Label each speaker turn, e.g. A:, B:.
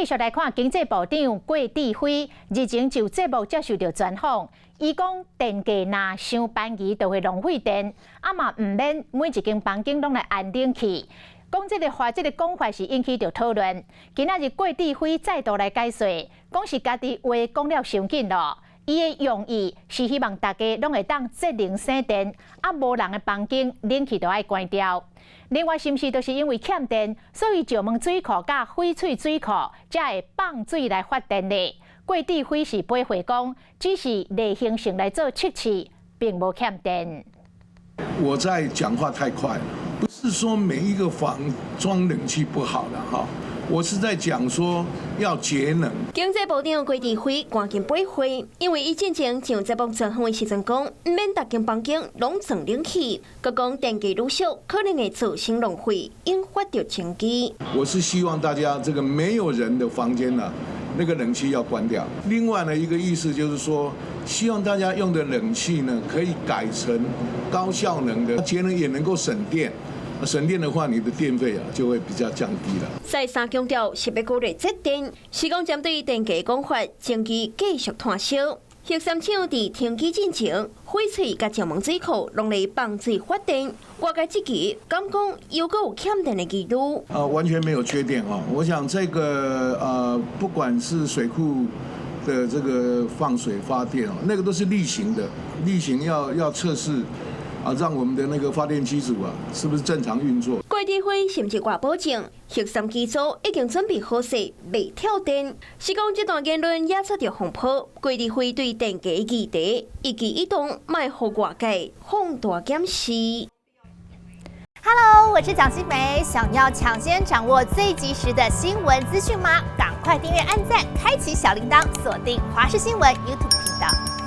A: 繼續來看經濟部長郭智輝日前就節目接受著專訪，伊講電價若傷便宜就會浪費電，啊嘛毋免每一間房間攏來安冷氣。講這个話，這个講法是引起著討論。今仔日郭智輝再度來解說，講是家己話講了傷緊囉。伊的用意是希望大家攏會當節能省電，啊無人的房間冷氣都愛關掉。另外，是毋是就是因為欠電，所以石門水庫佮翡翠水庫才會放水來發電呢？郭智輝是回話講，只是例行性來做測試，並無欠電。
B: 我在講話太快了，不是說每一個房裝冷氣不好的哈。我是在講說要節能。
C: 經濟部長郭智輝趕緊回話，因為伊進前上節目專訪的時陣講，毋免逐間房間攏裝冷氣，閣講電價愈俗可能會造成浪費，引發著爭議。
B: 我是希望大家這個沒有人的房間呢，那個冷氣要關掉。另外呢，一個意思就是說，希望大家用的冷氣呢，可以改成高效能的，節能也能夠省電。省電的話，你的電費啊就會比較降低了。
C: 再三強調是欲鼓勵節電，是講針對電價講法，爭議繼續湠燒。核三廠佇停機進前，翡翠佮石門水庫攏咧放水發電，外界質疑，敢講猶閣有欠電的疑慮？
B: 啊，完全沒有缺電哦。我想這個不管是水庫的這個放水發電哦，那個都是例行的，例行要測試。啊，讓我們的那個發電機組啊，是不是正常運作？
C: 郭智輝甚至掛保證，核三機組已經準備好勢，袂跳電。是講這段言論惹出著風波。郭智輝對電價議題一舉一動，嘛予外界放大檢視。
D: Hello，我是蔣新梅，想要搶先掌握最及時的新聞資訊嗎？趕快訂閱、按讚、開啟小鈴鐺，鎖定華視新聞 YouTube 頻道。